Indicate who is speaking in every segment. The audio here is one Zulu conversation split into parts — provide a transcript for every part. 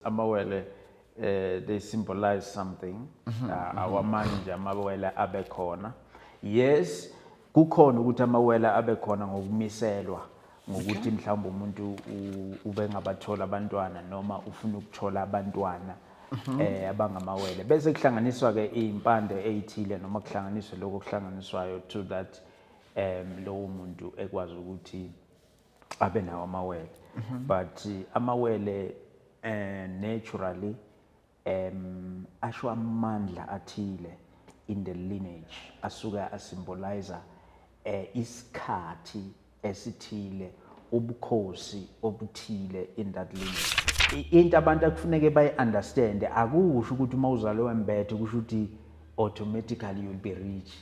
Speaker 1: Amawele, they symbolize something. Awamanje nje amawele abe khona. Yes, kukhona ukuthi amawele abe khona ngokumiselwa, ngokuthi mhlawumbe umuntu ube ngabathola abantwana noma ufuna ukuthola abantwana abangamawele, bese kuhlanganiswa ke izimpande ezithile noma kuhlanganiswe lokho kuhlanganiswayo to that lowo muntu ekwazi ukuthi abe nawo amawele. But amawele naturally asho amandla athile in the lineage, asuka asymbolize isikhathi esithile, ubukhosi obuthile in that lineage. Into abantu akufuneke bayi-understand, akusho ukuthi uma uzalwe wembethe kusho ukuthi automatically you'll be rich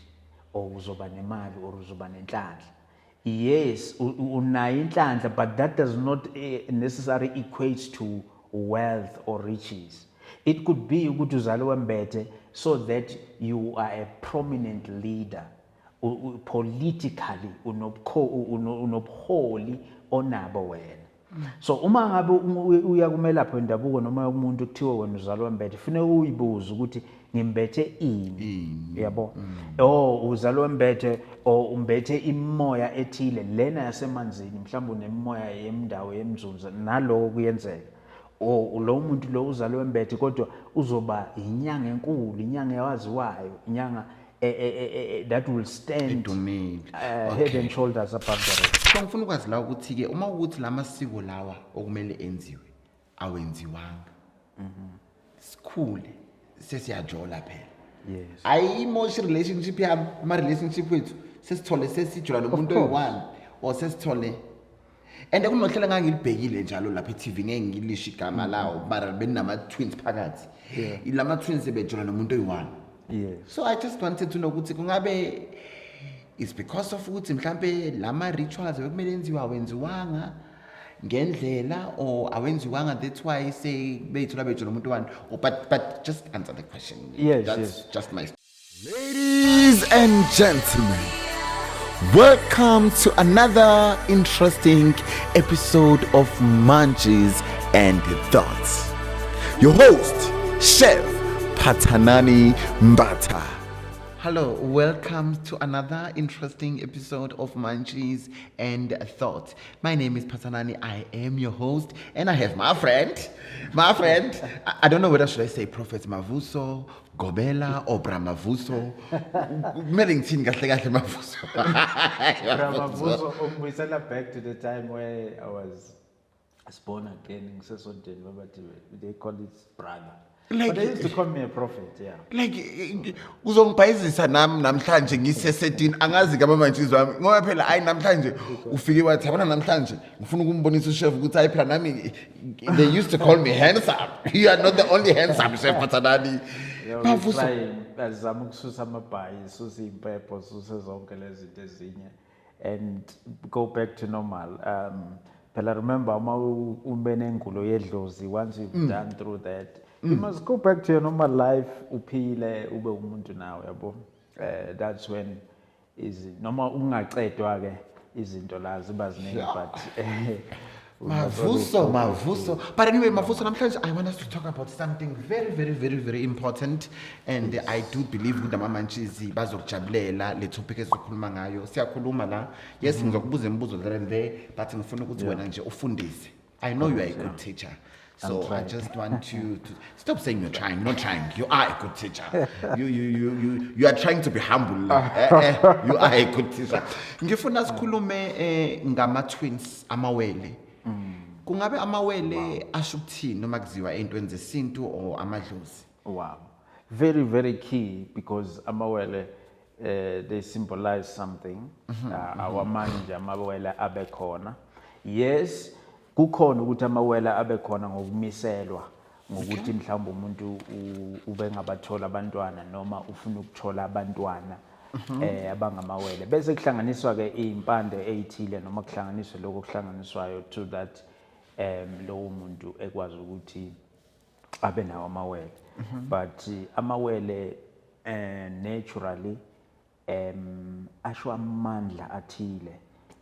Speaker 1: or uzoba nemali or uzoba nenhlanhla. Yes, unayo inhlanhla, but that does not necessarily equate to wealth or riches. It could be ukuthi uzalwe wembethe so that you are a prominent leader. Politically unobuholi onabo wena. So uma ngabe uya kumelaphi wendabuko noma umuntu kuthiwe wena uzalwa wembethe, kufuneka uyibuze ukuthi ngimbethe ini, yabo? Oh, uzalwa wembethe or umbethe imoya ethile lena yasemanzini, mhlawumbe unemimoya yemndawo yemzunza, naloko kuyenzeka. Or lo muntu lo uzalwe wembethe kodwa uzoba inyanga enkulu, inyanga ewaziwayo, inyanga that will stand
Speaker 2: Edumile.
Speaker 1: Head and shoulders above the rest.
Speaker 2: So ngifuna ukwazi la ukuthi-ke uma ukuthi la masiko lawa okumele enziwe awenziwanga, sikhule sesiyajola phela, ayimoshi relationship yami, ama-relationship wethu, sesithole sesijola nomuntu
Speaker 1: Course.
Speaker 2: oyi-one or sesithole and kunohlelo engangilibhekile njalo lapha e-TV, ngeke ngilisho igama lawo, mara benama-twins phakathi, lama-twins bejola nomuntu oyi-one. So I just wanted to know ukuthi kungabe it's because of ukuthi mhlambe lama rituals bekumele enziwe awenziwanga ngendlela or awenziwanga, that's why say beyithola bejola nomuntu one or but just answer the question. That's just my
Speaker 3: Ladies and gentlemen, welcome to another interesting episode of Munchies and Thoughts. Your host, Chef Patanani Mbata.
Speaker 2: Hello, welcome to another interesting episode of Munchies and Thoughts. My name is Patanani. I am your host, and I have my friend, my friend. I don't know whether should I say Prophet Mavuso, Gobela, or Brahmavuso. Kumele ngithini kahle kahle, Mavuso?
Speaker 1: Brahmavuso ungibuyisela back to the time where I was born again, ngisesontweni, babathi they call it brother. But they used to call me a prophet, yeah.
Speaker 2: Like uzongibhayizisa nami namhlanje ngisesetini, angazi ke amamantshisi wami, ngoba phela hayi namhlanje ufike wathi yabona namhlanje ngifuna ukumbonisa uchef ukuthi hayi phela nami they used to call me handsome. You are not the only handsome chef, Patanani.
Speaker 1: Yeah, we
Speaker 2: Mavuso.
Speaker 1: Trying, azama ukususa amabhayi, suse impepho, suse zonke lezi zinto ezinye and go back to normal. Phela remember, uma ube nengulo yedlozi, once you've done through that, you must go back to your normal life, uphile, ube umuntu nawe, yabo. That's when is noma ungacedwa ke izinto la ziba ziningi, but we must always
Speaker 2: Mavuso,
Speaker 1: go back to-
Speaker 2: Mavuso. But anyway, Mavuso, namhlanje I want us to talk about something very, very, very, very important. And I do believe ukuthi amamantshisi bazokujabulela le topic esizokhuluma ngayo. Siyakhuluma la. Yes, ngizokubuza imibuzo there and there, but ngifuna ukuthi wena nje ufundise. I know you are a good teacher. So I
Speaker 1: Trying.
Speaker 2: Just want you to stop saying you're trying. You're not trying. You are a good teacher. You are trying to be humble. You are a good teacher. Ngifuna sikhulume ngama twins, amawele. Kungabe amawele asho ukuthini noma kuziwa entweni zesintu or amadlozi?
Speaker 1: Wow. Very, very key, because amawele, they symbolize something. Awamanje nje amawele abe khona. Yes, kukhona ukuthi amawele abe khona ngokumiselwa, ngokuthi mhlawumbe umuntu ube ngabathola abantwana noma ufuna ukuthola abantwana abangamawele, bese kuhlanganiswa ke izimpande ezithile noma kuhlanganiswe lokho kuhlanganiswayo to that lowo muntu ekwazi ukuthi abe nawo amawele. But amawele naturally asho amandla athile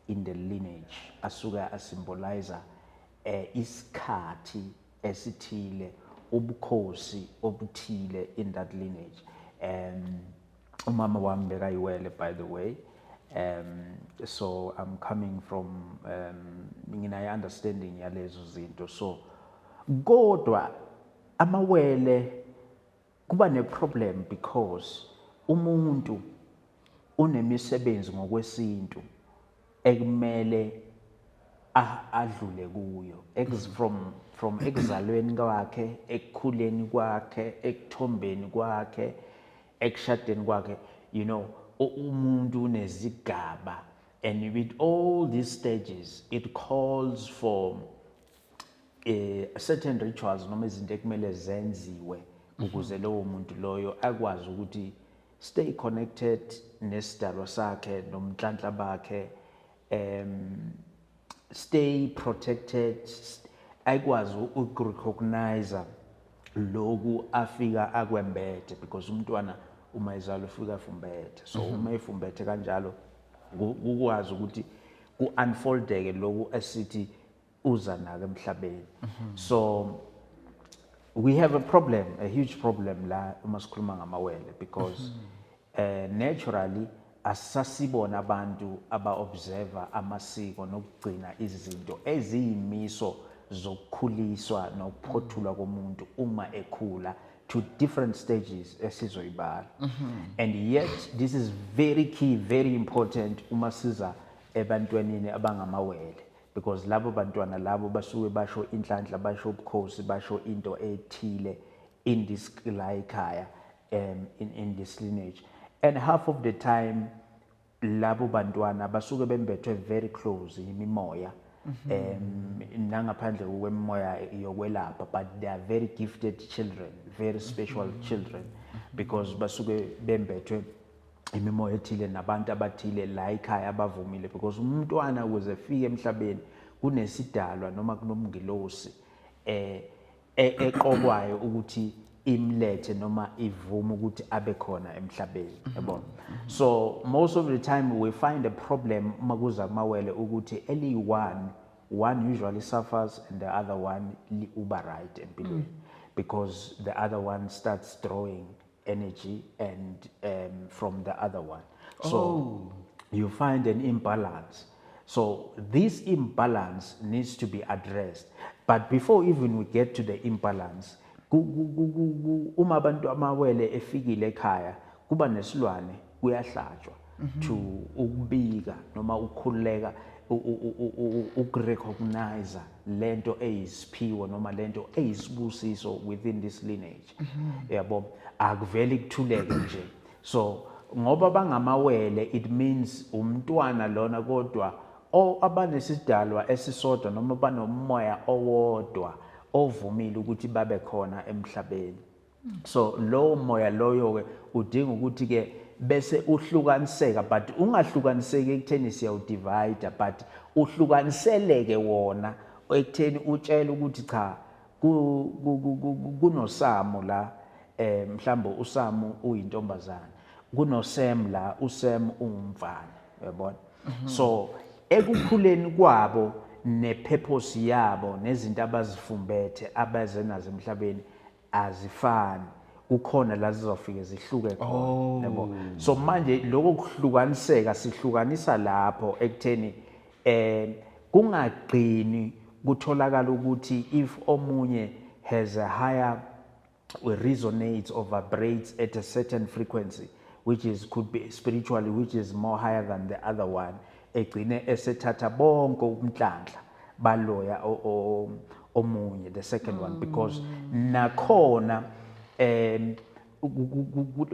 Speaker 1: in the lineage, asuka asymbolize isikhathi esithile, ubukhosi obuthile in that lineage. Umama wami bekayiwele, by the way. So I'm coming from nginayo understanding yalezo zinto. So kodwa amawele kuba ne-problem because umuntu unemisebenzi ngokwesintu ekumele adlule kuyo from ekuzalweni kwakhe, ekukhuleni kwakhe, ekuthombeni kwakhe, ekushadeni kwakhe. Umuntu unezigaba, and with all these stages it calls for certain rituals noma izinto ekumele zenziwe ukuze lowo muntu loyo akwazi ukuthi stay connected nesidalwa sakhe nomhlanhla bakhe, stay protected, ayikwazi ukurecognize lokhu afika akwembethe, because umntwana uma ezalwa ufika afumbethe. So uma efumbethe kanjalo, kukwazi ukuthi ku-unfoldeke lokhu esithi uza nako emhlabeni. So we have a problem, a huge problem la uma sikhuluma ngamawele, because naturally asasibona abantu aba-observa amasiko nokugcina izinto eziyimiso zokukhuliswa nokuphothulwa komuntu uma ekhula to different stages esizoyibala. And yet this is very key, very important uma siza ebantwaneni abangamawele, because labo bantwana labo basuke basho inhlanhla, basho ubukhosi, basho into ethile in this la ekhaya, in this lineage. And half of the time labo bantwana basuke bembethwe very close imimoya, nangaphandle kwemimoya yokwelapha, but they are very gifted children, very special children, because basuke bembethwe imimoya ethile nabantu abathile la ekhaya abavumile, because umntwana ukuze efike emhlabeni kunesidalwa noma kunomngilosi eqokwayo ukuthi imlethe noma ivume ukuthi abe khona emhlabeni, yabona. So most of the time we find a problem uma kuza kumawele ukuthi eliyi-one, one usually suffers and the other one uba right empilweni, because the other one starts drawing energy and from the other one. So you find an imbalance. So this imbalance needs to be addressed. But before even we get to the imbalance, uma abantu amawele efikile ekhaya, kuba nesilwane, kuyahlatshwa to ukubika noma ukukhululeka, ukurecognize lento eyisiphiwo noma lento eyisibusiso within this lineage, yabo. Akuveli kuthuleke nje. So ngoba bangamawele, it means umntwana lona kodwa o abanesidalwa esisodwa noma banomoya owodwa ovumile ukuthi babe khona emhlabeni. So lowo moya loyo ke udinga ukuthi ke bese uhlukaniseka, but ungahlukaniseki ekutheni siyawudivide, but uhlukaniseleke wona ekutheni utshele ukuthi cha, kunoSamu la, mhlawumbe uSamu uyintombazana, kunoSam la, uSam ungumfana, uyabona. So ekukhuleni kwabo nepurpose yabo nezinto abazifumbethe abaze nazo emhlabeni azifani, kukhona la zizofike zihluke khona, yabo. So manje lokho kuhlukaniseka sihlukanisa lapho ekutheni kungagcini kutholakala ukuthi if omunye has a higher, resonates or vibrates at a certain frequency, which is could be spiritually, which is more higher than the other one, egcine esethatha bonke umhlanhla baloya omunye, the second one, because nakhona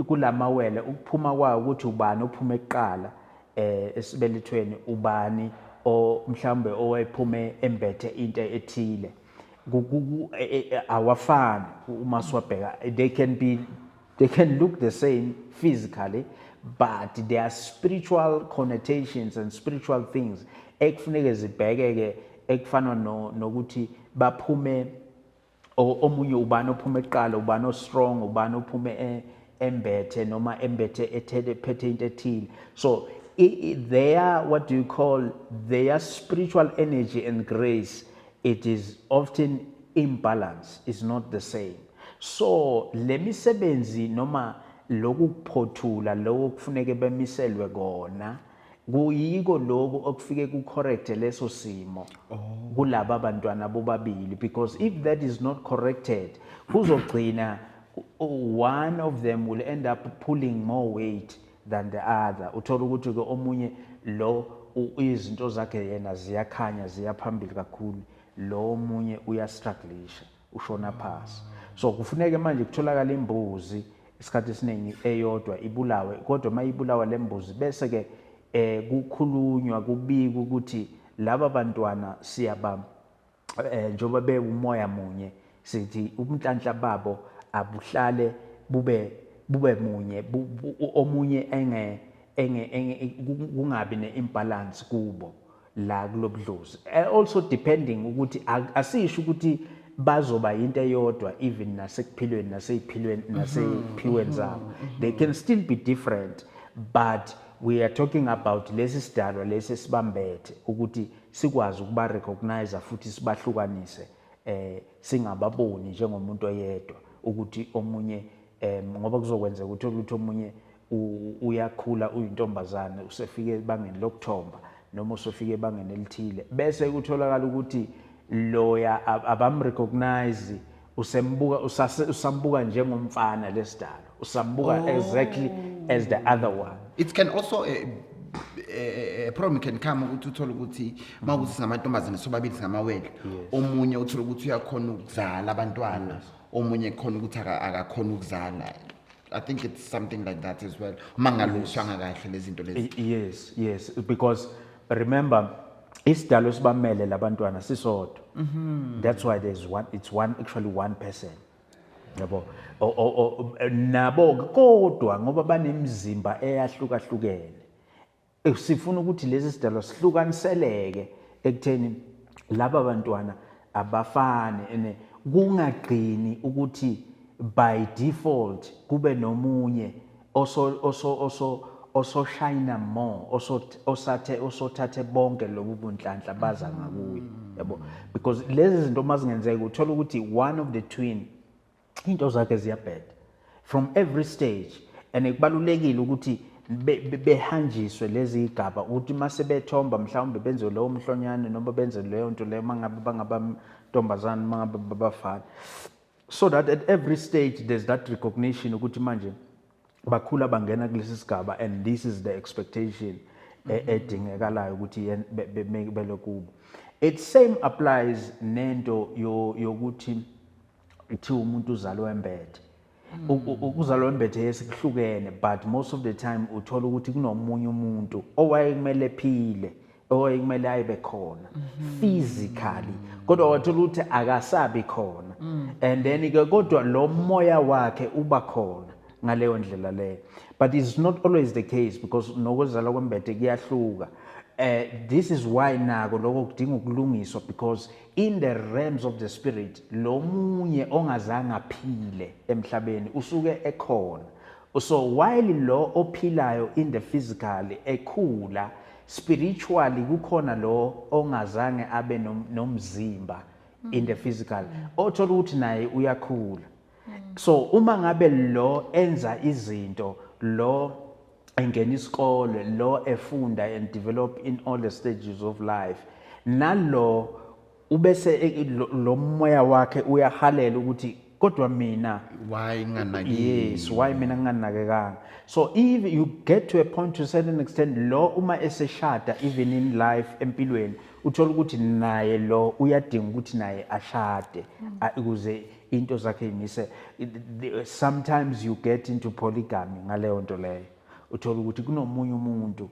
Speaker 1: kulamawele ukuphuma kwawo ukuthi ubani ophume kuqala esibelethweni, ubani o mhlambe owayephume embethe into ethile, awafani uma siwabheka. They can look the same physically, but there are spiritual connotations and spiritual things ekufuneke zibhekeke, ekufana nokuthi baphume omunye ubani ophume kuqala, ubani o-strong, ubani ophume embethe noma embethe ethele phethe into ethile. So their, what do you call, their spiritual energy and grace, it is often Imbalance is not the same. So le misebenzi noma lokhu kuphothula lokho kufuneke bemiselwe kona, kuyiko lokhu okufike ku-correct leso simo kulaba bantwana bobabili, because if that is not corrected, kuzogcina one of them will end up pulling more weight than the other. Uthola ukuthi ke omunye lo izinto zakhe yena ziyakhanya, ziyaphambili kakhulu, lo omunye uyastrugglisha, ushona phasi. So kufuneke manje kutholakala imbuzi, isikhathi esiningi eyodwa, ibulawe. Kodwa uma ibulawa le mbuzi, bese ke kukhulunywa, kubikwa ukuthi laba bantwana siyaba njengoba bewumoya munye, sithi ubunhlanhla babo abuhlale bube munye, omunye enge kungabi ne-imbalance kubo la kulobudlozi. Also depending ukuthi asisho ukuthi bazoba into eyodwa even nasekuphilweni, nasey'philweni, nasey'phiweni zabo. They can still be different, but we are talking about lesi sidalwa lesi esibambethe ukuthi sikwazi ukuba recognize futhi sibahlukanise, singababoni njengomuntu oyedwa, ukuthi omunye ngoba kuzokwenzeka uthola ukuthi omunye uyakhula, uyintombazane, usefike ebangeni lokuthomba noma usefike ebangeni elithile, bese kutholakala ukuthi loya abamrecognize, usembuka usambuka njengomfana lesidalo, usambuka exactly as the other one.
Speaker 2: It can also a problem can come ukuthi uthole ukuthi uma ukuthi singamantombazane sobabili, singamawele, omunye uthole ukuthi uyakhona ukuzala abantwana, omunye khona ukuthi akakhona ukuzala. I think it's something like that as well, uma kungalungiswanga kahle lezi zinto lezi.
Speaker 1: Yes, because remember, isidalo sibamele labantwana sisodwa. That's why there's one, it's one, actually one person, yabo. Nabo kodwa ngoba banemizimba eyahlukahlukene, sifuna ukuthi lesi sidalo sihlukaniseleke ekutheni laba bantwana abafani, ene kungagcini ukuthi by default kube nomunye ososhayina more, osathe osothathe bonke lobu bunhlanhla baza ngakuye, yabo, because lezi zinto mazingenzeka, uthola ukuthi one of the twin into zakhe ziyabheda from every stage. And kubalulekile ukuthi behanjiswe lezi igaba, ukuthi mase bethomba mhlawumbe benze lowo mhlonyane noma benze leyo nto leyo, mangabe bangabantombazane, mangabe babafana, so that at every stage there's that recognition ukuthi manje bakhula, bangena kulesi sigaba, and this is the expectation edingekalayo ukuthi bele kubo. It same applies nento yokuthi kuthiwa umuntu uzalwe embethe. Ukuzalwa embethe, yes, kuhlukene, but most of the time uthola ukuthi kunomunye umuntu owayekumele ephile, owayekumele ayibe khona physically, kodwa wathola ukuthi akasabi khona, and then ke kodwa lo moya wakhe uba khona ngaleyo ndlela leyo. But it's not always the case, because nokuzalwa kwembethe kuyahluka. This is why nako lokho kudinga ukulungiswa, because in the realms of the spirit, lo munye ongazange aphile emhlabeni usuke ekhona. So while lo ophilayo in the physical ekhula, spiritually kukhona lo ongazange abe nomzimba in the physical, othola ukuthi naye uyakhula. So uma ngabe lo enza izinto, lo engena isikole, lo efunda and develop in all the stages of life, nalo ubese lo moya wakhe uyahalela ukuthi kodwa mina
Speaker 2: why nginganaki?
Speaker 1: Yes, why mina nginganakekanga? So if you get to a point, to a certain extent, lo uma eseshada, even in life, empilweni, uthola ukuthi naye lo uyadinga ukuthi naye ashade ukuze into zakhe imise. Sometimes you get into polygamy ngaleyo nto leyo. Uthola ukuthi kunomunye umuntu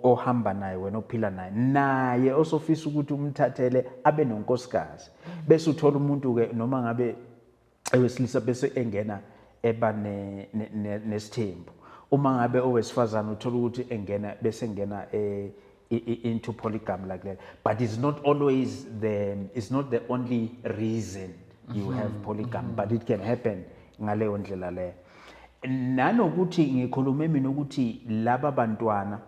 Speaker 1: ohamba naye wena, ophila naye, naye osofisa ukuthi umthathele abe nonkosikazi, bese uthola umuntu ke noma ngabe ewesilisa bese engena eba nesithembu, uma ngabe owesifazane uthola ukuthi engena bese engena into polygamy like that. But it's not the only reason you have polygamy, but it can happen ngaleyo ndlela leyo. Nanokuthi ngikhulume mina ukuthi laba bantwana,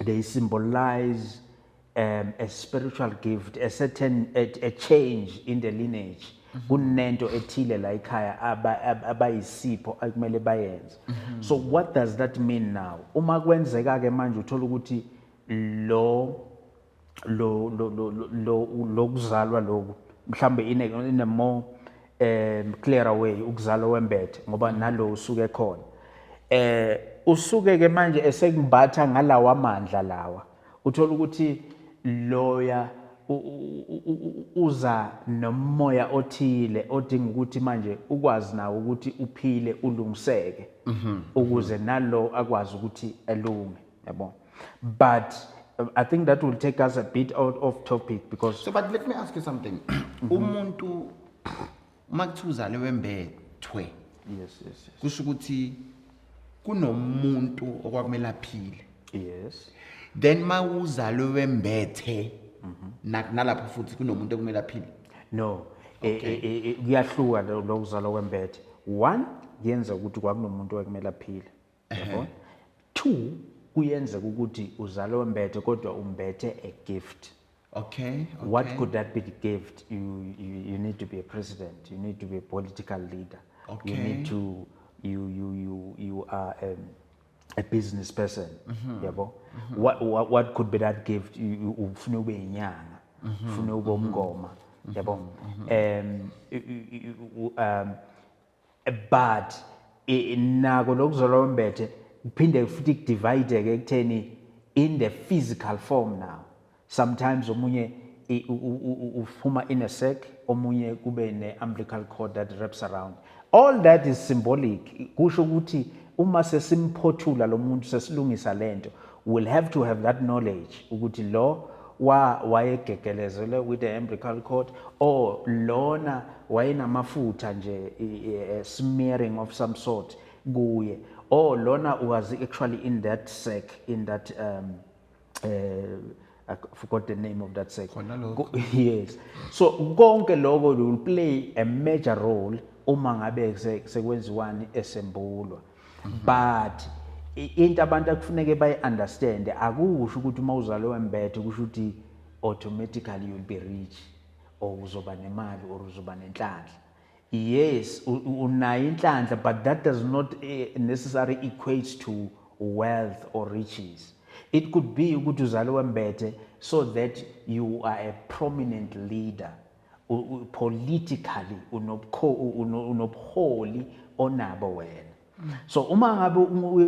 Speaker 1: they symbolize a spiritual gift, a certain a change in the lineage. Kunento ethile la ekhaya abayisipho akumele bayenze. So what does that mean now? Uma kwenzeka ke manje uthola ukuthi lo lokuzalwa lokhu, mhlambe in a more clearer way, ukuzalwa wembethe, ngoba nalo usuke khona, usuke ke manje esekumbatha ngalawa amandla lawa, uthola ukuthi loya uza nomoya othile odinga ukuthi manje ukwazi nawo ukuthi uphile, ulungiseke, ukuze nalo akwazi ukuthi elunge, yabo. But I think that will take us a bit out of topic because
Speaker 2: So, but let me ask you something. Umuntu uma kuthiwa uzalwe wembethwe,
Speaker 1: Yes.
Speaker 2: kusho ukuthi kunomuntu okwakumele aphile. Then mawuzalwe wembethe, nalapho futhi kunomuntu okumele aphile?
Speaker 1: No, kuyahluka lokuzalwa kwembethe. One, kuyenzeka ukuthi kwakunomuntu okumele aphile, yabo. Two, kuyenzeka ukuthi uzalwe wembethe kodwa umbethe a gift. What could that be, the gift? You need to be a president, you need to be a political leader, you need to you you you you are a business person, yabo. What could be that gift? Ufuna ube inyanga, ufuna ube umngoma, yabo. But nako lokuzalwa wembethe kuphinde futhi kudivide ke ekutheni in the physical form now, sometimes omunye uphuma in a sac, omunye kube ne-umbilical cord that wraps around. All that is symbolic. Kusho ukuthi uma sesimphothula lo muntu, sesilungisa lento, we'll have to have that knowledge ukuthi lo wa wayegegelezele with the umbilical cord or lona wayenamafutha nje, smearing of some sort kuye, or lona was actually in that sac, in that I forgot the name of that sac.
Speaker 2: Khona lokho.
Speaker 1: Yes, so konke lokho will play a major role uma ngabe sekwenziwani, esembulwa. But into abantu akufuneke bayi-understand, akusho ukuthi uma uzalwe wembethe kusho ukuthi automatically you'll be rich or uzoba nemali or uzoba nenhlanhla. Yes, unayo inhlanhla, but that does not necessarily equate to wealth or riches. It could be ukuthi uzalwe wembethe so that you are a prominent leader politically, unobuholi onabo wena. So uma ngabe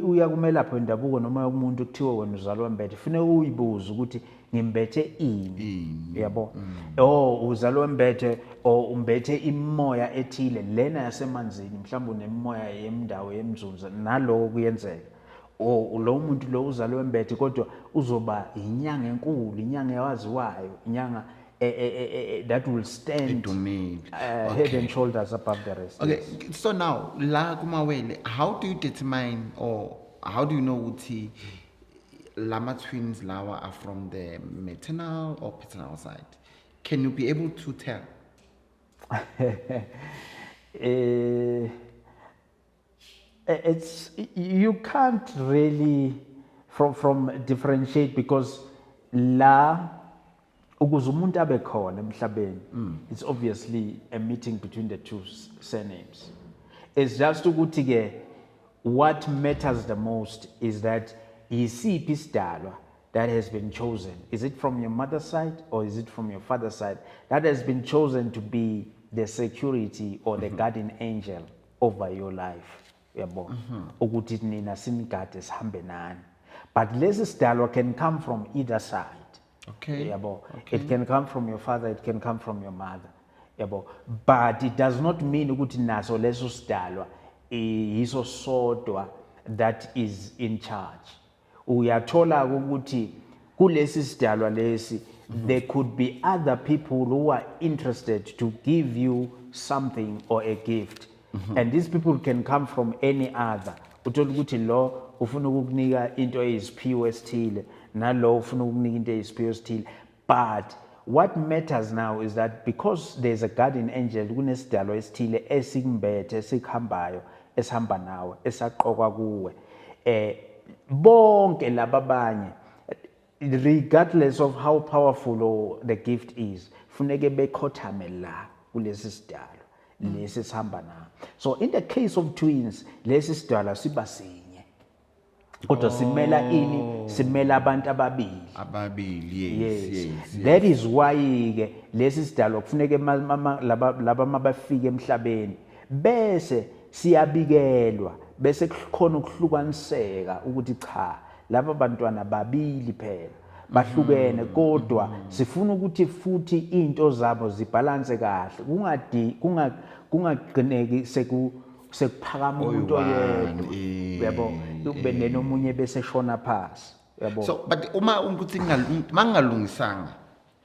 Speaker 1: uya kumelaphi wendabuko noma umuntu, kuthiwe wena uzalwa wembethe, kufuneka uyibuze ukuthi ngimbethe ini, yabo. Oh, uzalwa wembethe or umbethe imoya ethile lena yasemanzini, mhlawumbe unemimoya yemndawo yemzunza, naloko kuyenzeka. Or lo muntu lo uzalwe wembethe kodwa uzoba inyanga enkulu, inyanga ewaziwayo, inyanga that will stand
Speaker 2: Edumile.
Speaker 1: Head and shoulders above the rest.
Speaker 2: Okay, so now la kumawele, how do you determine or how do you know ukuthi lama twins lawa are from the maternal or paternal side? Can you be able to tell?
Speaker 1: It's you can't really from differentiate because la ukuze umuntu abe khona emhlabeni, it's obviously a meeting between the two surnames. It's just ukuthi ke what matters the most is that yisiphi isidalwa that has been chosen. Is it from your mother's side or is it from your father's side that has been chosen to be the security or the guardian angel over your life, yabo, ukuthi nina sinigade, sihambe nani. But lesi sidalwa can come from either side. Yabo, it can come from your father, it can come from your mother, yabo. But it does not mean ukuthi naso leso sidalwa yiso sodwa that is in charge. Uyathola ukuthi kulesi sidalwa lesi there could be other people who are interested to give you something or a gift, and these people can come from any other. Uthola ukuthi lo ufuna ukukunika into eyisiphiwo esithile, nalo ufuna ukukunika into eyisiphiwo esithile. But what matters now is that because there's a guardian angel, kunesidalwa esithile esikumbethe, esikuhambayo, esihamba nawe, esaqokwa kuwe, bonke laba abanye Regardless of how powerful or the gift is, funeke bekhothame la kulesi sidalwa lesi sihamba na. So in the case of twins, lesi sidalwa siba sinye, kodwa simela ini? Simela abantu ababili.
Speaker 2: Ababili, yes.
Speaker 1: Yes. That is why ke lesi sidalwa kufuneke laba mabafika emhlabeni bese siyabikelwa, bese kukhona ukuhlukaniseka ukuthi cha, laba bantwana babili phela bahlukene, kodwa sifuna ukuthi futhi into zabo zibalance kahle, kungadi kungagcineki sekuphakama umuntu
Speaker 2: Oyi-one,
Speaker 1: oyedwa, uyabo, kube nenomunye bese shona phasi, uyabo.
Speaker 2: So but uma ukuthi mangingalungisanga,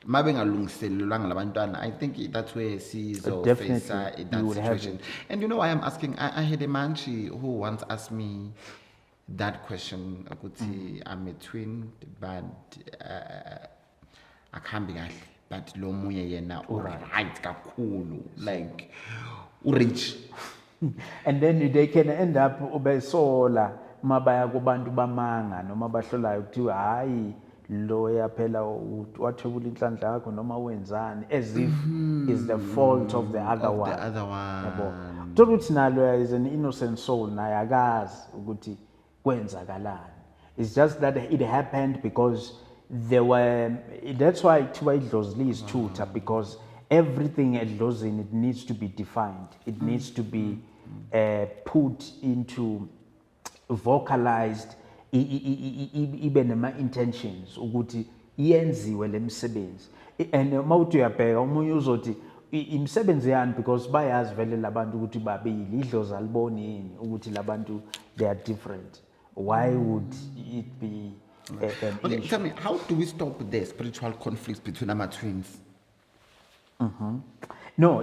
Speaker 2: mabe ngalungiselelwanga labantwana, I think that's where sizo
Speaker 1: Definitely,
Speaker 2: face that
Speaker 1: you would have
Speaker 2: situation. And you know why I'm asking? I had a manchi who once asked me that question ukuthi I'm a twin, but akuhambi kahle, but lo munye yena u-right kakhulu, like u-rich.
Speaker 1: And then they can end up besola mabaya kubantu bamanga noma bahlolayo, kuthiwa hayi, loya phela wathwebula inhlanhla yakho noma wenzani, as if is the fault of the other
Speaker 2: Of
Speaker 1: one.
Speaker 2: The other one.
Speaker 1: Yabo, uthola ukuthi nalo is an innocent soul, naye akazi ukuthi kwenzakalani. It's just that it happened because there were, that's why kuthiwa idlozi liyisithutha, because everything edlozini, it needs to be defined, it needs to be put into vocalized, ibe nema-intentions ukuthi iyenziwe le misebenzi. And uma uthi uyabheka, omunye uzothi imisebenzi yani? Because bayazi vele labantu ukuthi babili, idlozi aliboni yini ukuthi labantu they are different? Why would it be an
Speaker 2: Okay,
Speaker 1: issue?
Speaker 2: tell me, how do we stop the spiritual conflicts between our twins?
Speaker 1: No,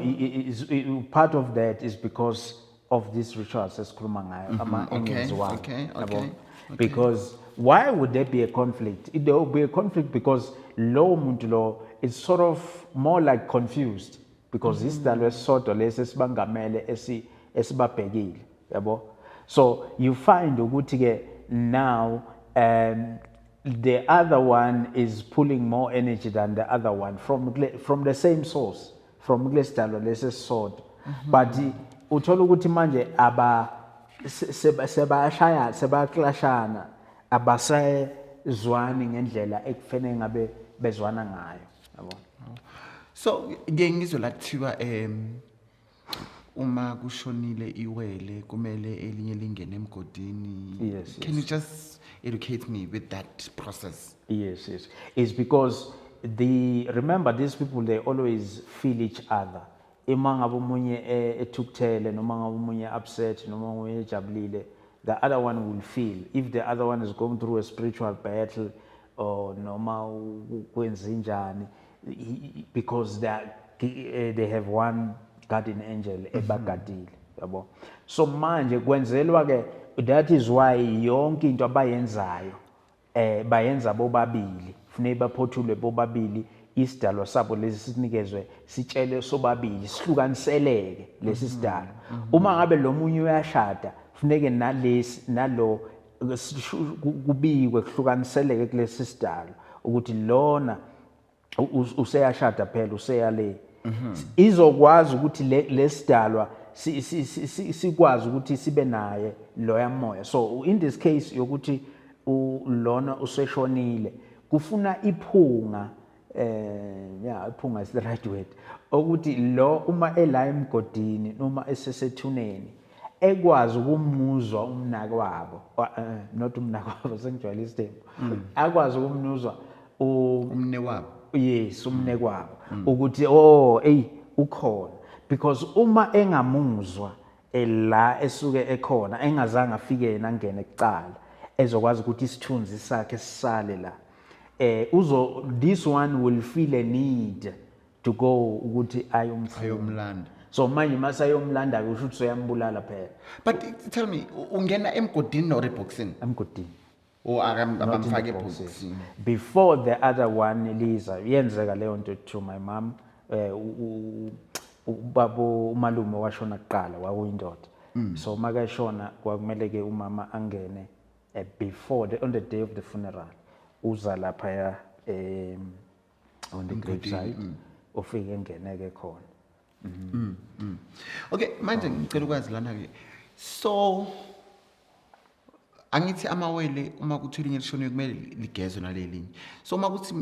Speaker 1: part of that is because of these rituals esikhuluma ngayo, ama engenziwayo. Yabo? Because why would there be a conflict? There will be a conflict because lo muntu lo is sort of more like confused, because isidalwa esisodwa lesi esibangamele, esibabhekile, yabo. So you find ukuthi ke now the other one is pulling more energy than the other one from the same source, from kulesidalwa lesi esisodwa, but uthola ukuthi manje aba sebayashaya, sebayaklashana, abasezwani ngendlela ekufanele ngabe bezwana ngayo, yabo.
Speaker 2: So ngeke ngizwe la kuthiwa uma kushonile iwele kumele elinye lingene emgodini.
Speaker 1: Yes.
Speaker 2: Can you just educate me with that process?
Speaker 1: Yes. It's because the remember, these people, they always feel each other. Ima ngabe omunye ethukuthele noma ngabe omunye upset noma omunye ejabulile, the other one will feel. If the other one is going through a spiritual battle or noma kwenzenjani, because they have one guardian angel ebagadile, yabo. So manje kwenzelwa ke, that is why yonke into abayenzayo bayenza bobabili, kufuneka baphothulwe bobabili, isidalwa sabo lesi sinikezwe, sitshele sobabili, sihlukaniseleke lesi sidalwa. Uma ngabe lo munye uyashada, kufuneke nalesi nalo kubikwe, kuhlukaniseleke kulesi sidalwa ukuthi lona useyashada phela, useyale, izokwazi ukuthi lesidalwa sikwazi ukuthi sibe naye loya moya. So in this case yokuthi lona useshonile, kufuna iphunga, yeah, iphunga is the right word, ukuthi lo uma ela emgodini noma esesethuneni ekwazi ukumuzwa umnakwabo, not umnakwabo, sengijwayele isithembu, akwazi ukumuzwa
Speaker 2: Umne wabo.
Speaker 1: Yes, umnekwabo, ukuthi oh, hey, ukhona, because uma engamuzwa la esuke ekhona, engazange afike yena angene kucala, ezokwazi ukuthi isithunzi sakhe sisale la, uzo this one will feel a need to go ukuthi ayomfuna.
Speaker 2: Ayomlanda.
Speaker 1: So manje masayomlanda kusho ukuthi soyambulala phela.
Speaker 2: But tell me, ungena emgodini or eboxini?
Speaker 1: Emgodini.
Speaker 2: Or
Speaker 1: Not in the
Speaker 2: abamfake
Speaker 1: boxes.
Speaker 2: eboxini?
Speaker 1: Before the other one liza, yenzeka leyo nto to my mom. Ubaba, umalume washona kuqala, wawuyindoda, so makashona kwakumele ke umama angene before the, on the day of the funeral. Uza lapha ya on the grave site, ufike engeneke khona.
Speaker 2: Okay, manje ngicela ukwazi lana ke. So angithi amawele uma kuthi elinye lishoniwe kumele ligezwe nalelinye. So uma kuthi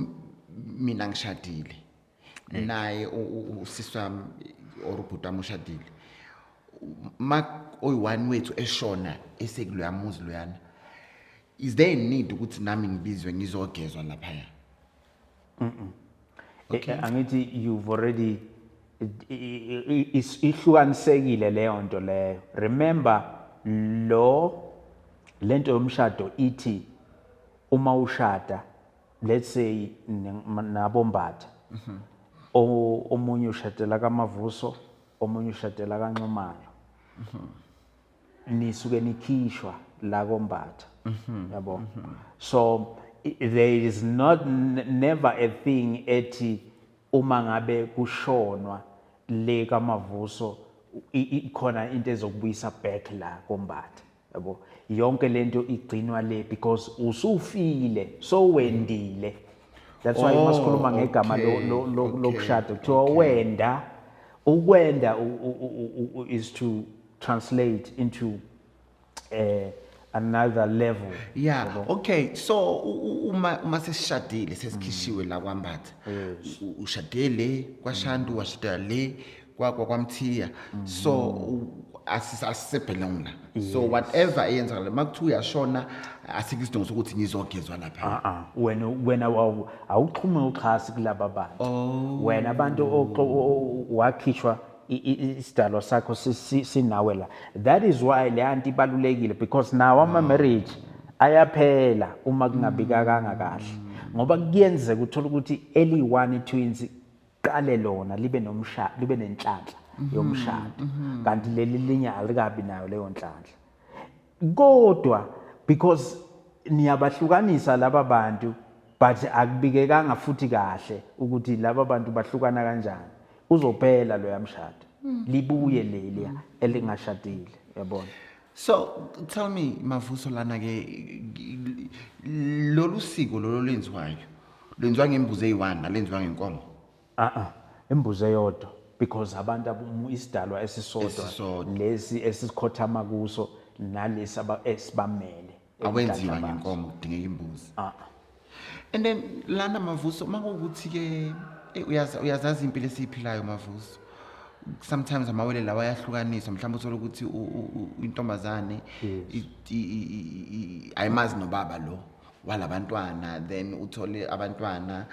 Speaker 2: mina ngishadile naye usisi wami or ubhuti wami ushadile. Ma oyi-one wethu eshona esekuloya muzi loyana, is there a need ukuthi nami ngibizwe ngizogezwa laphaya?
Speaker 1: Angithi you've already ihlukanisekile leyo nto leyo. Remember, lo lento yomshado ithi uma ushada, let's say nabombatha, omunye ushadela kaMavuso, omunye ushadela kaNxumalo, nisuke nikhishwa la kombatha, yabo. So there is not never a thing ethi uma ngabe kushonwa le kaMavuso ikhona into ezokubuyisa back la kombatha, yabo. Yonke lento igcinwa le because usufile, so wendile. That's why uma sikhuluma ngegama lokushada kuthiwa wenda. Ukwenda is to translate into another level.
Speaker 2: Yeah, okay. So uma sesishadile, sesikhishiwe la kwaMbatha. Ushade le kwaShandu, washada le kwaMthiya. So asisebelong la. So whatever eyenzakala makuthiwa uyashona, asikho isidingo sokuthi ngizogezwa lapha.
Speaker 1: Ah ah, wena awuxhume uxhasi kulaba bantu. Wena abantu wakhishwa, isidalwa sakho sinawe la. That is why le anti ibalulekile, because now ama marriage ayaphela uma kungabikakanga kahle, ngoba kuyenzeka uthola ukuthi eli-one twins qale lona libe nomshado, libe nenhlanhla yomshado, kanti leli linye alikabi nayo leyo nhlanhla. Kodwa because niyabahlukanisa laba bantu, but akubikekanga futhi kahle ukuthi laba bantu bahlukana kanjani, uzophela loya mshado, libuye leliya elingashadile, yabona.
Speaker 2: So tell me, Mavuso, lana ke lolu siko lolo lenziwayo lenziwa ngembuzi eyi-1, alenziwa ngenkomo?
Speaker 1: Ah ah, imbuzi eyodwa, because abantu isidalwa esisodwa.
Speaker 2: Esisodwa.
Speaker 1: Lesi esikhothama kuso nalesi esibamele.
Speaker 2: Awenziwa
Speaker 1: enhlanhla bazo.
Speaker 2: ngenkomo, kudingeka imbuzi.
Speaker 1: Ah.
Speaker 2: And then lana, Mavuso, makuwukuthi ke uyazazi impilo esiyiphilayo, Mavuso, sometimes amawele lawa ayahlukaniswa. Mhlawumbe uthole ukuthi intombazane ayimazi nobaba lo walabantwana, then uthole abantwana,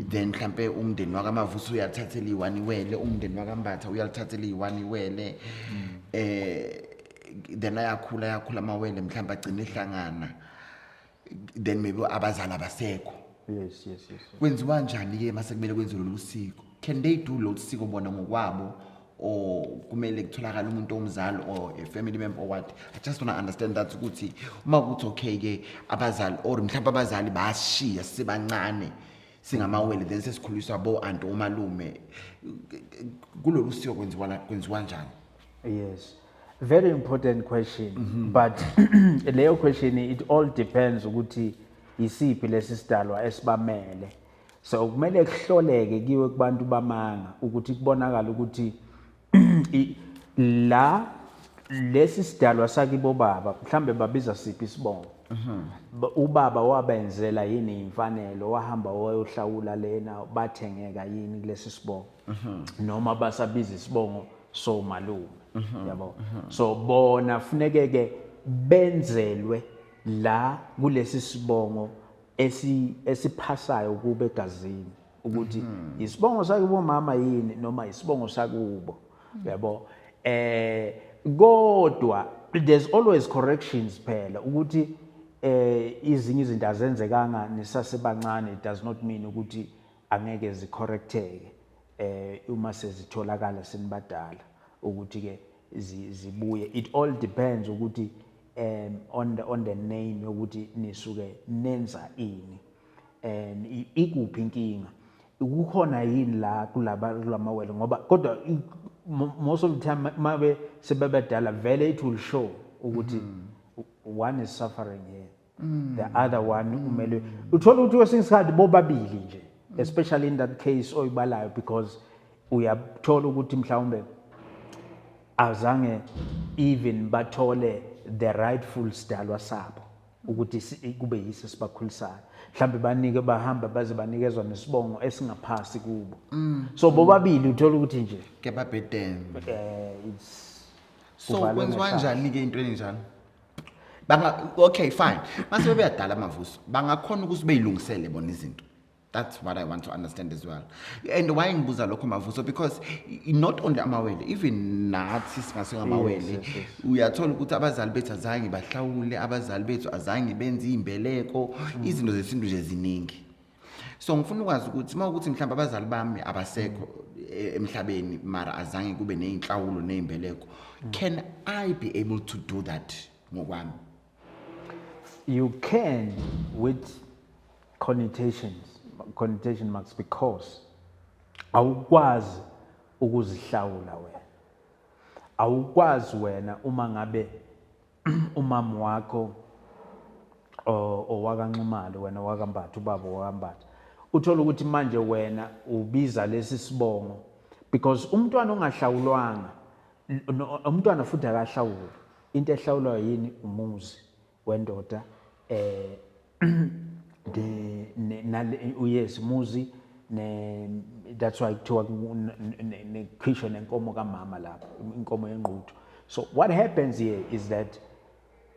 Speaker 2: then mhlambe umndeni wakaMavuso uyalithathela iyi-one iwele, umndeni wakaMbatha uyalithathela iyi-one iwele, then ayakhula, ayakhula amawele, mhlawumbe agcine ehlangana, then maybe abazali abasekho. Kwenziwa njani ke mase kumele kwenziwe lolu siko? Can they do lolu siko bona ngokwabo, or kumele kutholakale umuntu omzali or a family member or what? I just want to understand that, ukuthi uma kuthi okay ke abazali or mhlawumbe abazali bashiya sibancane singamawele, then sesikhuliswa bo anti, omalume, kulolu siko kwenziwa njani?
Speaker 1: Yes. Very important question. But leyo question, it all depends ukuthi isiphi lesi sidalwa esibamele. So kumele kuhloleke kiwe kubantu bamanga ukuthi kubonakala ukuthi la lesi sidalwa sakibo baba mhlambe babiza siphi isibongo. Ubaba wabenzela yini imfanelo, wahamba wayohlawula lena, bathengeka yini kulesi sibongo, noma basabiza isibongo somalume, yabo. So bona funeke ke benzelwe la kulesi sibongo esiphasayo kube egazini, ukuthi isibongo sakubo mama yini noma isibongo sakubo, yabo. Kodwa there's always corrections phela, ukuthi izinye izinto azenzekanga nisasebancane, it does not mean ukuthi angeke zicorrecteke uma sezitholakala senibadala, ukuthi ke zibuye. It all depends ukuthi on the name yokuthi nisuke nenza ini and ikuphi inkinga, kukhona yini la kulaba kulamawele, ngoba kodwa most of the time mabe sebebadala vele it will show ukuthi one is suffering here. The other one umele uthola ukuthi kwesinye isikhathi bobabili nje, especially in that case oyibalayo, because uyathola ukuthi mhlawumbe azange even bathole the rightful sidalwa sabo ukuthi kube yiso esibakhulisayo. Mhlawumbe banike, bahamba baze banikezwa nesibongo esingaphasi kubo. So bobabili uthola ukuthi nje
Speaker 2: Kebabhedeni.
Speaker 1: It's
Speaker 2: So
Speaker 1: kuvalwe
Speaker 2: kwenziwa
Speaker 1: ngehlahla.
Speaker 2: njani ke into enjalo? Banga, okay, fine, mase beyadala, Mavuso, bangakhona ukuthi beyilungisele bona izinto? That's what I want to understand as well. And why ngibuza lokho, Mavuso, because not only amawele, even nathi singasengamawele, uyathola ukuthi abazali bethu azange bahlawule, abazali bethu azange benze imbeleko, izinto zesintu nje ziningi. So ngifuna ukwazi ukuthi uma ukuthi mhlawumbe abazali bami abasekho emhlabeni, mara azange kube ney'nhlawulo ney'mbeleko, can I be able to do that ngokwami?
Speaker 1: You can, with connotations, connotation marks, because awukwazi ukuzihlawula wena. Awukwazi wena uma ngabe umama wakho owakaNxumalo, wena wakaMbatha, ubaba wakaMbatha, uthola ukuthi manje wena ubiza lesi sibongo, because umntwana ongahlawulwanga, umntwana futhi akahlawulwa. Into ehlawulwayo yini? Umuzi wendoda, the nale, yes, umuzi ne, that's why kuthiwa nekhishwe nenkomo kamama lapho, inkomo yenquthu. So what happens here is that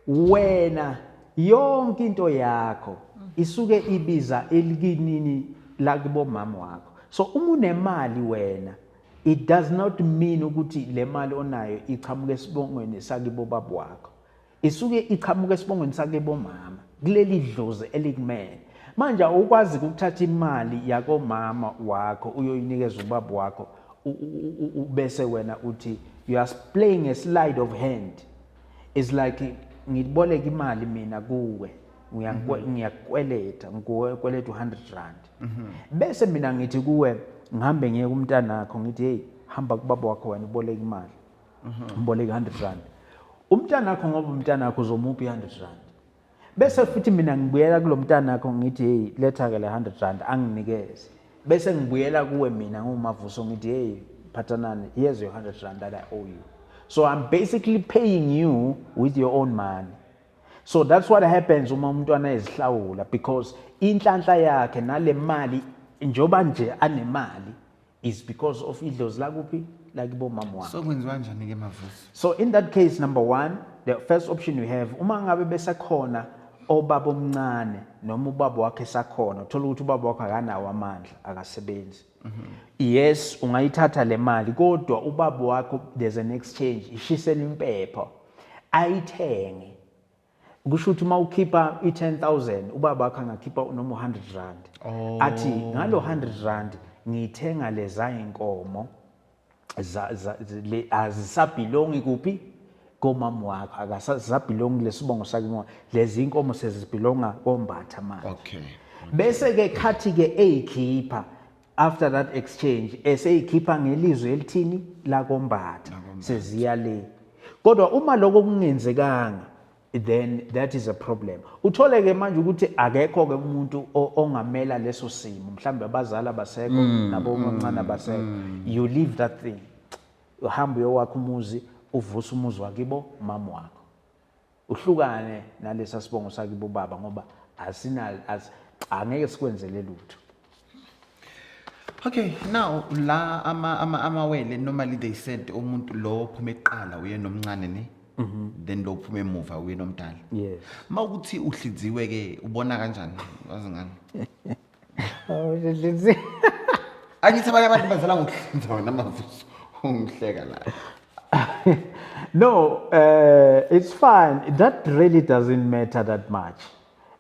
Speaker 1: wena yonke into yakho isuke ibiza elikinini lakubo mama wakho. So uma unemali wena, it does not mean ukuthi le mali onayo iqhamuka esibongweni sakibo baba wakho. Isuke iqhamuka esibongweni sakibo mama, kuleli dlozi elikumele. Manje awukwazi ukuthatha imali yakomama wakho uyoyinikeza ubaba wakho, bese wena uthi you are playing a sleight of hand. It's like ngiboleka imali mina kuwe, ngiyakukweleta, ngikukweleta u-R100, bese mina ngithi kuwe, ngihambe ngiye kumntanakho, ngithi, "Hey, hamba kubaba wakho wena, uboleka imali, uboleka R100." Umntanakho, ngoba umntanakho, uzomupha i-R100, bese futhi mina ngibuyela kulo mntanakho ngithi, "Hey, letha ke le R100," anginikeze, bese ngibuyela kuwe mina nguMavuso ngithi, "Hey, Phathanani, here's your R100 that I owe you." So I'm basically paying you with your own money. So that's what happens uma umntwana ezihlawula, because inhlanhla yakhe nale mali, njoba nje anemali, is because of idlozi lakuphi, lakibo mama wakhe.
Speaker 2: So kwenziwa njani ke, Mavuso?
Speaker 1: So in that case, number one, the first option you have, uma ngabe besakhona obaba omncane noma ubaba wakhe esakhona, uthola ukuthi ubaba wakhe akanawo amandla, akasebenzi. Yes, ungayithatha le mali, kodwa ubaba wakho, there's an exchange, ishisela impepho, ayithenge. Kusho ukuthi uma ukhipha i-10,000, ubaba wakho angakhipha noma u-R100. Athi ngalo R100 ngithenga leza inkomo azisabelongi kuphi, komama wakho, akasabelongi lesibongo sakhe, lezi inkomo sezibelonga koMbatha manje. Bese ke khathi ke eyikhipha after that exchange, eseyikhipha ngelizwe elithini, lakoMbatha, seziya le. Kodwa uma lokho kungenzekanga, then that is a problem. Uthole ke manje ukuthi akekho ke umuntu ongamela leso simo, mhlawumbe abazali abasekho, nabo omncane abasekho, you leave that thing, uhamba uyowakha umuzi, uvusa umuzi wakibo mama wakho, uhlukane nalesa sibongo sakibo baba, ngoba asina angeke sikwenzele lutho.
Speaker 2: Okay, now la amawele, normally they said umuntu lo ophuma eqala uye nomncane, ne? Then lo ophuma emuva uye nomdala.
Speaker 1: Yes.
Speaker 2: Mawukuthi uhlidziwe ke, ubona kanjani? Wazi ngani?
Speaker 1: Oh.
Speaker 2: Angithi abanye abantu bazala ngokuhlinza, wena Mavuso. Ungihleka la.
Speaker 1: No, it's fine. That really doesn't matter that much,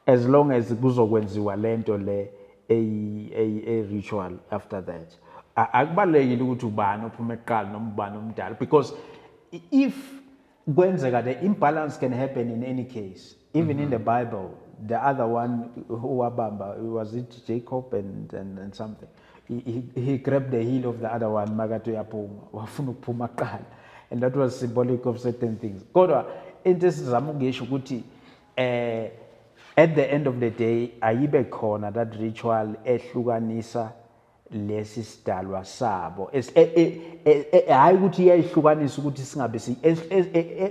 Speaker 1: as long as kuzokwenziwa lento le a ritual after that. Akubalulekile ukuthi ubani ophuma eqala noma ubani omdala, because if kwenzeka, the imbalance can happen in any case. Even in the Bible, the other one who wabamba, was it Jacob and something? He grabbed the heel of the other one makathi uyaphuma, wafuna ukuphuma kuqala. And that was symbolic of certain things. Kodwa into esizama ukuyisho ukuthi At the end of the day, ayibe khona that ritual ehlukanisa lesi sidalwa sabo. Hhayi ukuthi iyayihlukanisa ukuthi singabe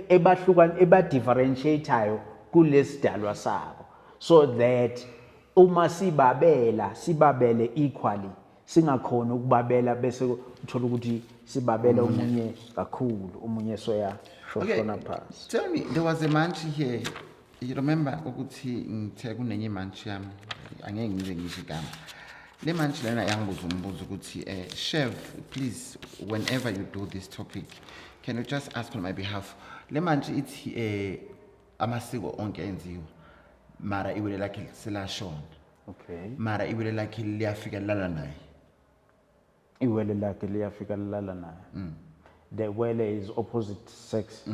Speaker 1: ebahlukani, eba-differentiate-ayo kulesi sidalwa sabo, so that uma sibabela, sibabele equally, singakhona ukubabela bese uthola ukuthi sibabela omunye kakhulu, omunye soya shoshona phansi.
Speaker 2: Tell me, there was a mantshi here. You remember ukuthi ngithe kunenye imantshi yami, angeke ngize ngisho igama. Le mantshi lena yangibuza umbuzo ukuthi, "Chef, please, whenever you do this topic, can you just ask on my behalf?" Le mantshi ithi amasiko onke enziwa, mara iwele lakhe selashona. Mara iwele lakhe liyafika lala naye.
Speaker 1: Iwele lakhe liyafika lilala naye. The wele is opposite sex.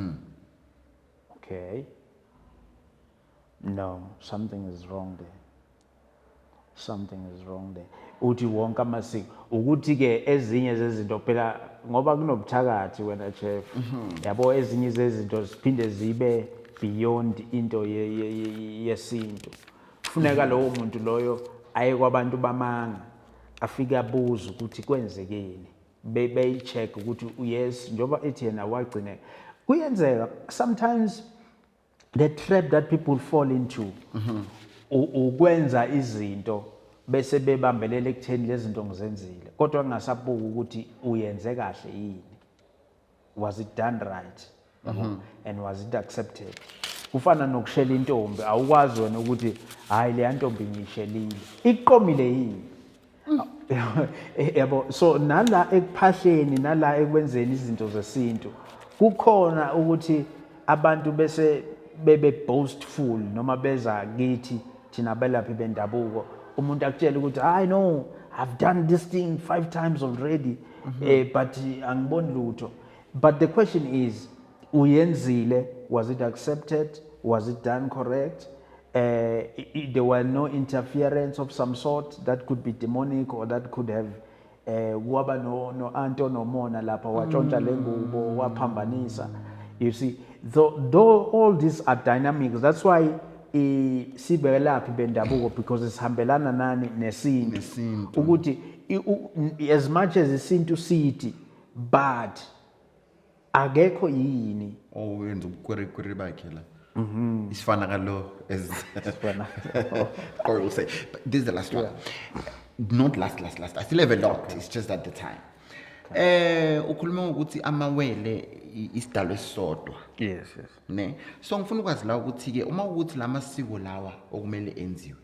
Speaker 1: Okay, no, something is wrong there, something is wrong there. Uthi wonke amasiko, ukuthi-ke ezinye zezinto phela, ngoba kunobuthakathi wena, chef, yabo, ezinye zezinto ziphinde zibe beyond into yesintu. Kufuneka lowo muntu loyo aye kwabantu bamanga, afike abuze ukuthi kwenzekeni, beyi-check ukuthi yes, njengoba ethi yena wagcine kuyenzeka. Sometimes the trap that people fall into ukwenza izinto bese bebambelela ekutheni lezi zinto ngizenzile, kodwa kungasabuki ukuthi uyenze kahle yini, was it done right, yabo, and was it accepted. Kufana nokushela intombi, awukwazi wena ukuthi hayi, leya ntombi ngiyishelile, iqomile yini, yabo. So nala ekuphahleni, nala ekwenzeni izinto zesintu, kukhona ukuthi abantu bese bebe boastful noma beza kithi thina belaphi bendabuko, umuntu akutshela ukuthi, "I know I've done this thing five times already, but angiboni lutho." But the question is, uyenzile, was it accepted? Was it done correct? There were no interference of some sort that could be demonic or that could have kwaba no anto nomona lapha, watshontsha le ngubo, waphambanisa. You see, though all these are dynamics, that's why sibelaphi bendabuko, because sihambelana nani? Nesintu.
Speaker 2: Nesintu.
Speaker 1: Ukuthi as much as isintu sithi, but akekho yini
Speaker 2: Owenza ubukwerikweri bakhe la, isifana kalo, as
Speaker 1: Isifana.
Speaker 2: Corey will say. But this is the last one, not last, last, last. I still have a lot, it's just at the time. Ukhuluma ngokuthi amawele isidalwa esisodwa.
Speaker 1: Yes.
Speaker 2: Ne, so ngifuna ukwazi la ukuthi ke uma ukuthi lamasiko lawa okumele enziwe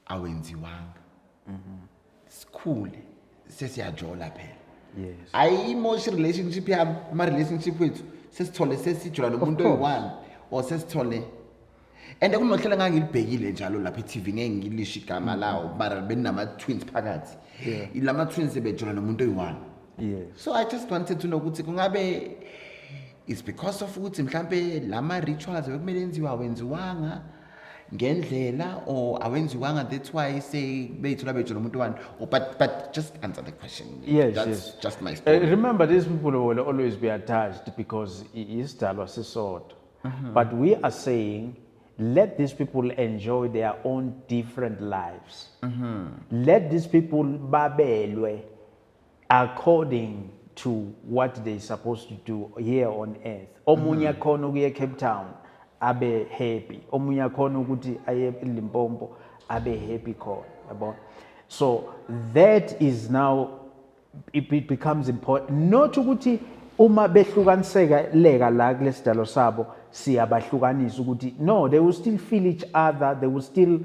Speaker 2: awenziwanga, sikhule sesiyajola phela, ayimoshi relationship yami, ama relationship wethu, sesithole sesijula nomuntu
Speaker 1: course.
Speaker 2: oyi-one or sesithole, and kunohlelo engangilibhekile njalo lapha e-TV, ngeke ngilisho igama lawo, mara benama-twins phakathi. Lama twins bejola nomuntu oyi-one. So I just wanted to know ukuthi kungabe it's because of ukuthi mhlambe lama rituals bekumele enziwe awenziwanga ngendlela or awenziwanga, that's why say beyithola bejola nomuntu one or but just answer the question. That's just my story.
Speaker 1: Remember, these people will always be attached because isidalwa sisodwa. But we are saying, let these people enjoy their own different lives. Let these people babelwe according to what they supposed to do here on earth. Omunye akhona ukuya eCape Town abe happy, omunye akhona ukuthi aye eLimpopo abe happy khona, yabo. So that is now it becomes important, not ukuthi uma behlukaniseka leka la kulesidalo sabo siyabahlukanisa ukuthi no, they will still feel each other, they will still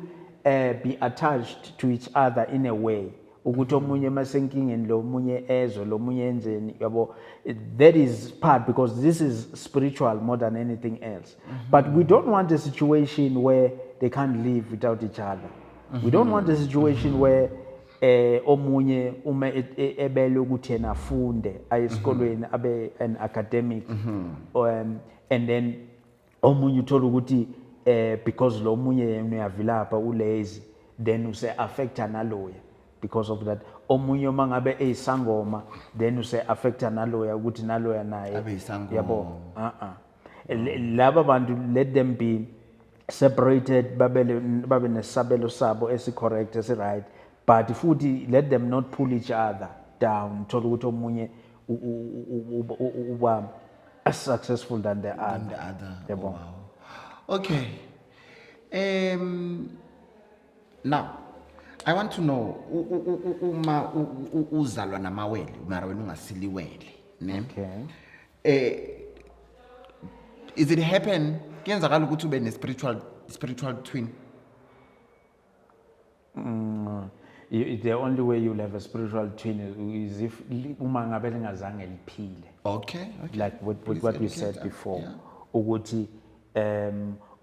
Speaker 1: be attached to each other in a way ukuthi omunye masenkingeni lo munye ezwe lo munye enzeni, yabo. That is part, because this is spiritual more than anything else. But we don't want a situation where they can't live without each other. We don't want a situation where omunye uma ebele ukuthi yena afunde, aye esikolweni, abe an academic, and then omunye uthola ukuthi because lo munye yena uyavilapha, ulazy, then use affecta naloya because of that. Omunye uma ngabe eyisangoma, then use affecta naloya ukuthi naloya naye
Speaker 2: Abe yisangoma.
Speaker 1: Yabo, laba bantu, let them be. Separated, babe nesabelo sabo esi-correct, esi-right, but futhi let them not pull each other down, thola ukuthi omunye uba successful than the other.
Speaker 2: Than the other.
Speaker 1: Yebo.
Speaker 2: Oh, wow. Okay. Now, I want to know uma uzalwa namawele, mara wena ungasiliwele, ne?
Speaker 1: Okay.
Speaker 2: Is it happen kuyenzakala ukuthi ube ne spiritual twin?
Speaker 1: The only way you'll have a spiritual twin is if uma ngabe lingazange liphile. Like
Speaker 2: Please
Speaker 1: what we
Speaker 2: educate
Speaker 1: said
Speaker 2: us.
Speaker 1: before, ukuthi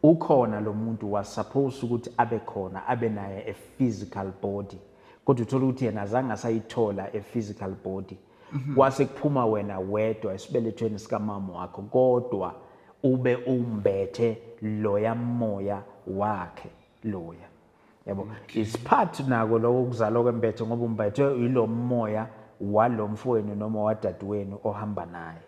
Speaker 1: ukhona lo muntu was supposed ukuthi abe khona, abe naye a physical body, kodwa uthola ukuthi yena azange asayithola a physical body, kwase kuphuma wena wedwa esibelethweni sikamama wakho, kodwa ube umbethe loya moya wakhe loya, yabo. It's part nako lokho kuzalwa kwembethe, ngoba umbethwe yilo moya walo mfowenu noma wadadewenu ohamba naye.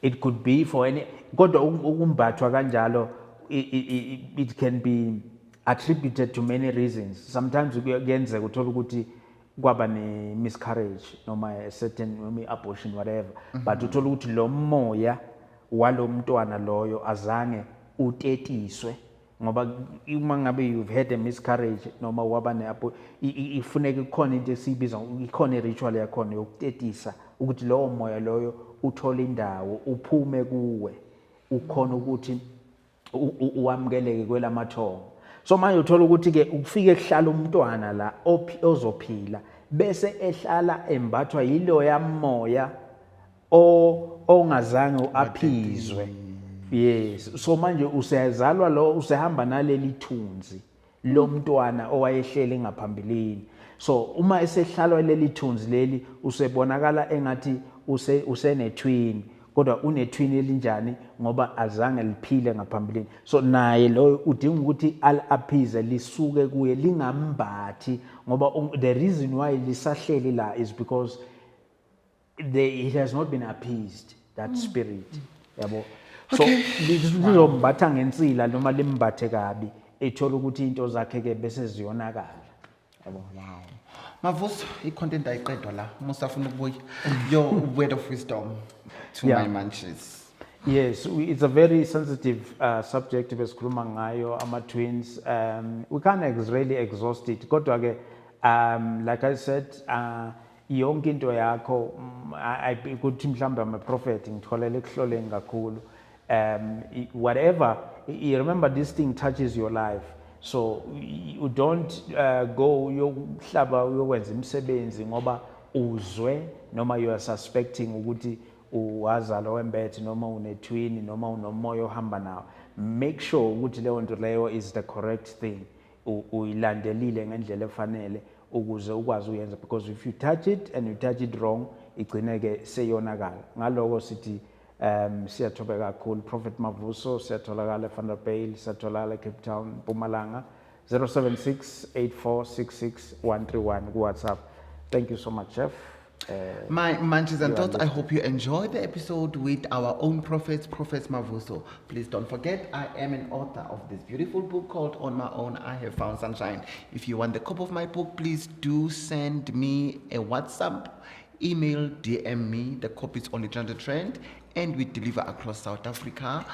Speaker 1: It could be for any, kodwa ukumbathwa kanjalo, it can be attributed to many reasons. Sometimes kuyenzeka uthola ukuthi kwaba ne-miscarriage noma a certain, noma i-abortion, whatever, but uthola ukuthi lo moya walo mntwana loyo azange utetiswe, ngoba uma ngabe you've had a miscarriage noma waba ne ifuneka ikhona into esiyibiza, ikhona i-ritual yakhona yokutetisa ukuthi lowo moya loyo uthole indawo, uphume kuwe, ukhona ukuthi uwamukeleke kwelamathongo. So manje uthola ukuthi ke ukufike kuhlala umntwana la ozophila, bese ehlala embathwa yiloya moya ongazange uaphizwe. Yes, so manje usezalwa lo, usehamba naleli thunzi lomntwana owayehleli ngaphambilini. So uma esehlalwa leli thunzi leli, usebonakala engathi usene-twin, kodwa une-twin elinjani? Ngoba azange liphile ngaphambilini. So naye loyo udinga ukuthi al-aphize, lisuke kuye, lingambathi, ngoba the reason why lisahleli la is because it has not been appeased, that spirit, yabo. So lizombatha ngensila noma limbathe kabi, ethola ukuthi into zakhe ke bese ziyonakala, yabo.
Speaker 2: Wow. Mavuso, i-content ayiqedwa la. Musafuna ukubuya. Your word of wisdom to my munchies.
Speaker 1: Yes, it's a very sensitive subject besikhuluma ngayo, ama-twins. We can't really exhaust it. Kodwa ke, like I said, yonke into yakho, ukuthi mhlawumbe I'm a prophet, ngitholele ekuhloleni kakhulu. Whatever, you remember this thing touches your life. So you don't go uyokuhlaba, uyokwenza imisebenzi ngoba uzwe noma you are suspecting ukuthi uwazalwa wembethe noma une-twin noma unomoya ohamba nawo. Make sure ukuthi leyo nto leyo is the correct thing, uyilandelile ngendlela efanele ukuze ukwazi uyenza, because if you touch it and you touch it wrong, igcine-ke seyonakala. Ngaloko sithi siyathobeka kakhulu. Prophet Mavuso, siyatholakala eVanderbijl, siyatholakala eCape Town, Mpumalanga, 076 8466 131 ku-WhatsApp. Thank you so much, Chef.
Speaker 2: My munchies and
Speaker 1: You are
Speaker 2: thoughts, I hope you enjoyed the episode with our own prophet, Prophet Mavuso. Please don't forget, I am an author of this beautiful book called On My Own, I Have Found Sunshine. If you want the copy of my book, please do send me a WhatsApp, email, DM me. The copy is only 300 rand, and we deliver across South Africa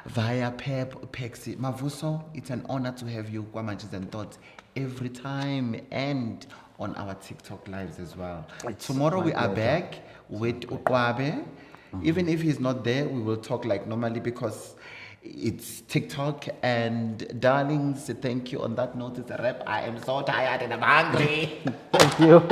Speaker 2: via PEP, Pexi. Mavuso, it's an honor to have you, kwa Munchies and Thoughts, every time and on our TikTok lives as well.
Speaker 1: It's
Speaker 2: Tomorrow
Speaker 1: my
Speaker 2: we are
Speaker 1: pleasure.
Speaker 2: back with Ukwabe. Even if he's not there, we will talk like normally because it's TikTok. And darlings, thank you. On that note, it's a wrap. I am so tired and I'm hungry.
Speaker 1: Thank you.